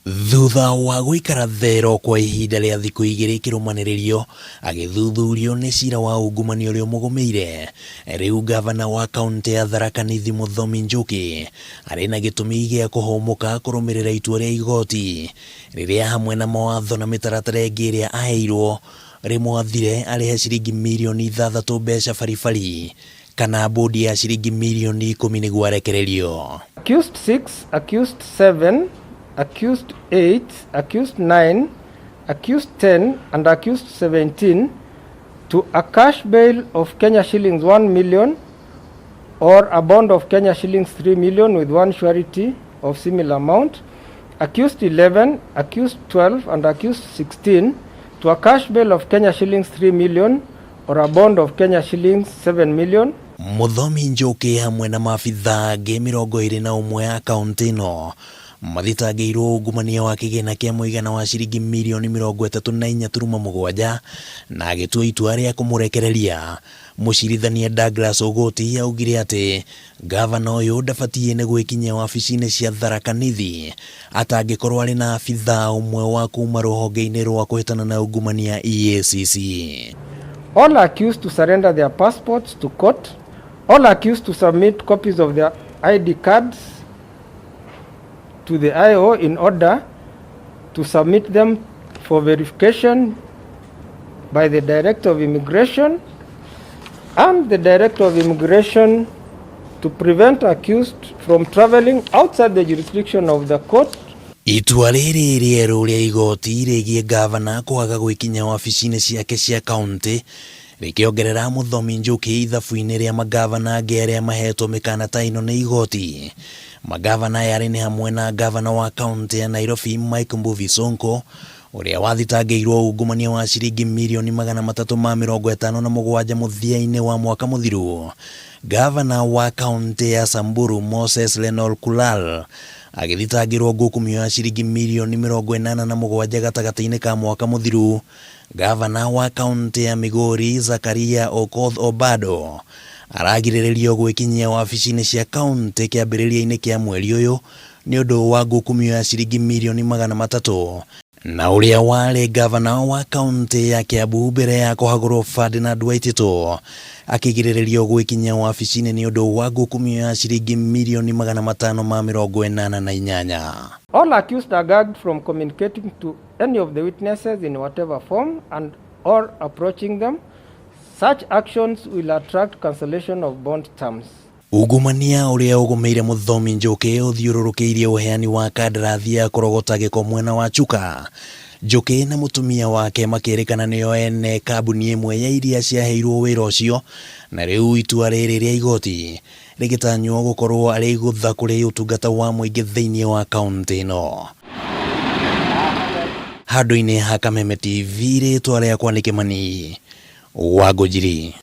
Thutha wa gũikara thero kwa ihinda rĩa thikũ igĩrĩ kĩrũmanĩrĩrio agĩthuthurio nĩ cira wa ungumania ũrĩa ũmũgũmĩire, rĩu ngavana wa kauntĩ ya Tharaka Nithi Mũthomi Njuki arĩ na gĩtũmi gĩa kũhũmũka kũrũmĩrĩra itua rĩa igoti rĩrĩa hamwe na mawatho na mĩtaratara ĩngĩ ĩrĩa aheirwo rĩmwathire arĩhe ciringi mirioni ithathatũ mbeca baribari kana mbũndi ya ciringi mirioni ikũmi nĩguo arekererio. Accused 6, accused 7, accused 8, accused 9, accused 10 and accused 17 to a cash bail of Kenya shillings 1 million or a bond of Kenya shillings 3 million with one surety of similar amount. Accused 11, accused 12 and accused 16 to a cash bail of Kenya shillings 3 million or a bond of Kenya shillings 7 million. Mũthomi Njuki hamwe na maabithaa angĩ 21 a kauntĩ ĩno mathitangĩirwo ungumania wa kĩgĩna kĩa mũigana wa ciringi mirioni 34.7 na agĩtua itua rĩa kũmũrekereria. Mũcirithania Douglas Ogoti augire atĩ ngavana ũyũ ndabatiĩ nĩ gwĩkinyia wabici-inĩ cia Tharaka Nithi atangĩkorwo arĩ na abithaa ũmwe wa kuma rũhonge-inĩ rwa kũhĩtana na ungumania EACC. All accused to surrender their passports to court, all accused to submit copies of their ID cards to the IO in order to submit them for verification by the Director of Immigration and the Director of Immigration to prevent accused from traveling outside the jurisdiction of the court. Itua rĩrĩ rĩerũ rĩa igoti rĩgiĩ ngavana kwaga gwĩkinya wabici-inĩ ciake cia kauntĩ rĩkĩongerera Mũthomi Njuki ithabu-inĩ rĩa mangavana angĩ arĩa mahetwo mĩkana ta ĩno nĩ igoti. Mangavana aya arĩ nĩ hamwe na ngavana wa kauntĩ ya Nairobi Mike Mbuvi Sonko ũrĩa wathitangĩirwo ungumania wa ciringi mirioni 357 mũthia-inĩ wa mwaka mũthiru. Ngavana wa kauntĩ ya Samburu Moses Lenol Kulal agĩthitangĩrwo ngukumio ya ciringi mirioni 87 gatagatĩ-inĩ ka mwaka mũthiru. Ngavana wa kauntĩ ya Migori Zakaria Okoth Obado aragirĩrĩrio gwĩkinyia wabici-inĩ cia kauntĩ kĩambĩrĩria-inĩ kĩa mweri ũyũ nĩ ũndũ wa ngukumio ya ciringi mirioni 300. Na ũrĩa warĩ ngavana wa kauntĩ ya Kiambu mbere ya kũhagũrwo Ferdinand Waititu akĩgirĩrĩrio gwĩkinyia wabici-inĩ nĩ ũndũ wa ngukumio ya ciringi mirioni 588. All accused are gagged from communicating to any of the witnesses in whatever form and or approaching them. Such actions will attract cancellation of bond terms. Ungumania ũrĩa ũgũmĩire Mũthomi Njũkĩ ũthiũrũrũkĩirie ũheani wa kandarathi ya kũrogota gĩko mwena wa Chuka. Njũkĩ na mũtumia wake makĩrĩkana nĩo ene kambuni ĩmwe ya iria ciaheirwo wĩra ũcio, na rĩu itua rĩrĩ rĩa igoti rĩgĩtanywo gũkorwo arĩ igũtha kũrĩ ũtungata wa mũingĩ thĩinĩ wa kauntĩ ĩno. Handũ-inĩ ha Kameme TV, rĩtwa rĩakwa nĩ Kĩmani wa Ngũnjiri.